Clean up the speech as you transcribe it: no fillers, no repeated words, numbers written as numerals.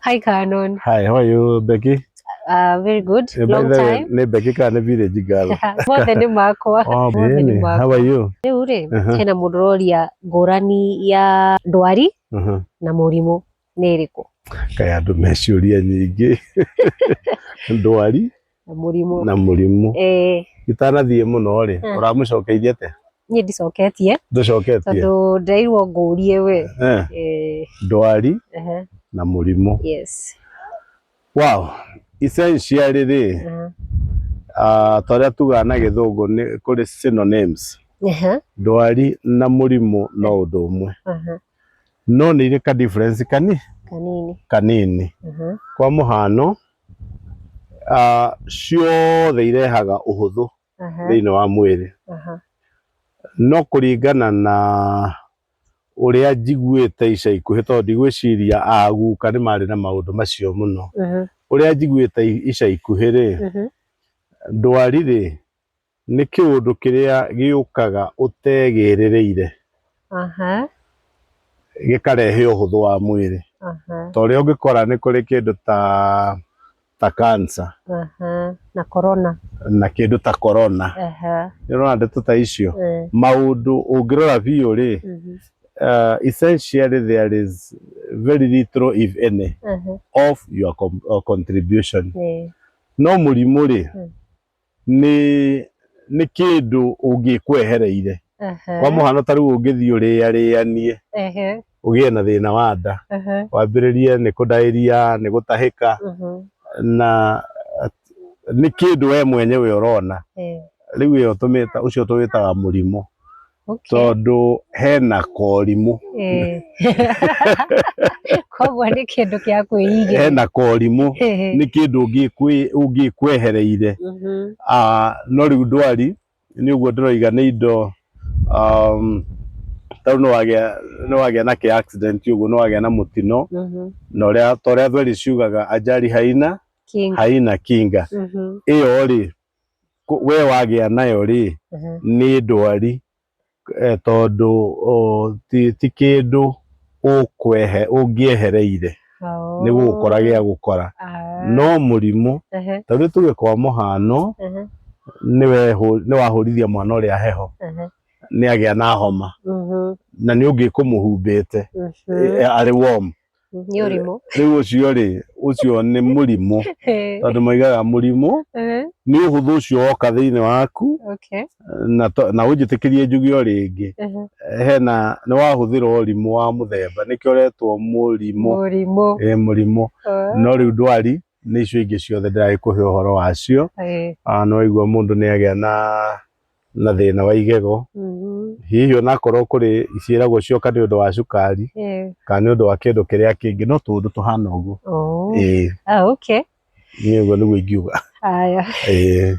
Hi Canon. Hi, how are you, Becky? Very good. By Long the way, time. nĩ Becky kana nĩ village girl? Mothe nĩ makwa. Oh, Mothe nĩ really? How makwa. are you? Rĩu rĩ, hena mũndũ ũroria ngũrani ya ndwari na mũrimũ nĩ ĩrĩkũ? Kaĩ andũ me ciũria nyingĩ. Ndwari Na mũrimũ. na mũrimũ. Itanathiĩ mũno rĩ, ũramũcokeirie atĩa? Niĩ ndicoketie. Ndũcoketie? Tondũ ndĩrairwo ngũrie we. Ndwari na mũrimũ. Yes. Wow. Essentially rĩ, ta ũrĩa tugaga na gĩthũngũ nĩ kũrĩ synonyms. Ndwari na mũrimũ no ũndũ ũmwe. No nĩ irĩ ka difference kani? Kanini. Kanini. Kwa mũhano, ciothe irehaga ũhũthũ thĩinĩ wa mwĩrĩ. No kũringana na ũrĩa njiguĩte ica ikuhĩ tondũ ndigwĩciria aguka nĩ marĩ na maũndũ macio mũno. Ũrĩa njiguĩte ica ikuhĩ rĩ, ndwari rĩ, nĩ kĩũndũ kĩrĩa gĩũkaga ũtegĩrĩrĩire. Gĩkarehe ũhũthũ wa mwĩrĩ. Ta ũrĩa ũngĩkora nĩ kũrĩ kĩndũ ta cancer. Na corona. Na kĩndũ ta corona. Nĩ ũrona ndeto ta icio? Maũndũ ũngĩrora biũ rĩ, essentially there is very little if any of your contribution. No mũrimũ rĩ, nĩ kĩndũ ũngĩkwehereire. Kwa mũhano ta rĩu ũngĩthiĩ ũrĩarĩanie, ũgĩe na thĩna wa nda, wambĩrĩrie nĩ kũdaĩria, nĩ gũtahĩka, na nĩ kĩndũ we mwenyewe ũrona. Rĩu ĩyo tũmĩta ũcio tũwĩtaga mũrimũ. Tondũ hena korimũ. Koguo nĩ kĩndũ kĩa kwĩigĩra. Hena korimũ, nĩ kĩndũ ũngĩkwehereire. No rĩu ndwari nĩ ũguo ndĩroiga nĩ indo ta rĩu nĩ wagĩa na kĩ accident ũguo, nĩ wagĩa na mũtino, na ũrĩa ta ũrĩa thweri ciugaga ajali haina Kinga. Haina kinga. Ĩyo rĩ, we wagĩa nayo rĩ, nĩ ndwari tondũ ti kĩndũ ũkwehe ũngĩehereire, nĩ gũgũkora gĩa gũkora. No mũrimũ, ta rĩu tuge kwa mũhano, nĩ wahũrithia mwana ũrĩa heho, nĩ agĩa na homa, na nĩ ũngĩkũmũhumbĩte arĩ warm. Nĩ ũrimũ. Rĩu ũcio rĩ, ũcio nĩ mũrimũ, tondũ moigaga mũrimũ nĩ ũhũthũ ũcio woka thĩinĩ waku. Na ũnjĩtĩkĩrie njuge o rĩngĩ, hena nĩ wahũthĩra ũrimũ wa mũthemba, nĩkĩo ũretwo mũrimũ. Mũrimũ. Ĩ, mũrimũ. No rĩu ndwari nĩ icio ingĩ ciothe ndĩragĩkũhe ũhoro wacio. Nĩ waigua mũndũ nĩ agĩa na thĩna wa igego, hihi onakorwo kũrĩ ciĩragwo cioka nĩ ũndũ wa cukari kana nĩ ũndũ wa kĩndũ kĩrĩa kĩngĩ, no tũũndũ tũhana ũguo. Oh. Ĩĩ. Ah, okay. Niĩ ũguo nĩguo ingiuga. Aya. Ĩĩ.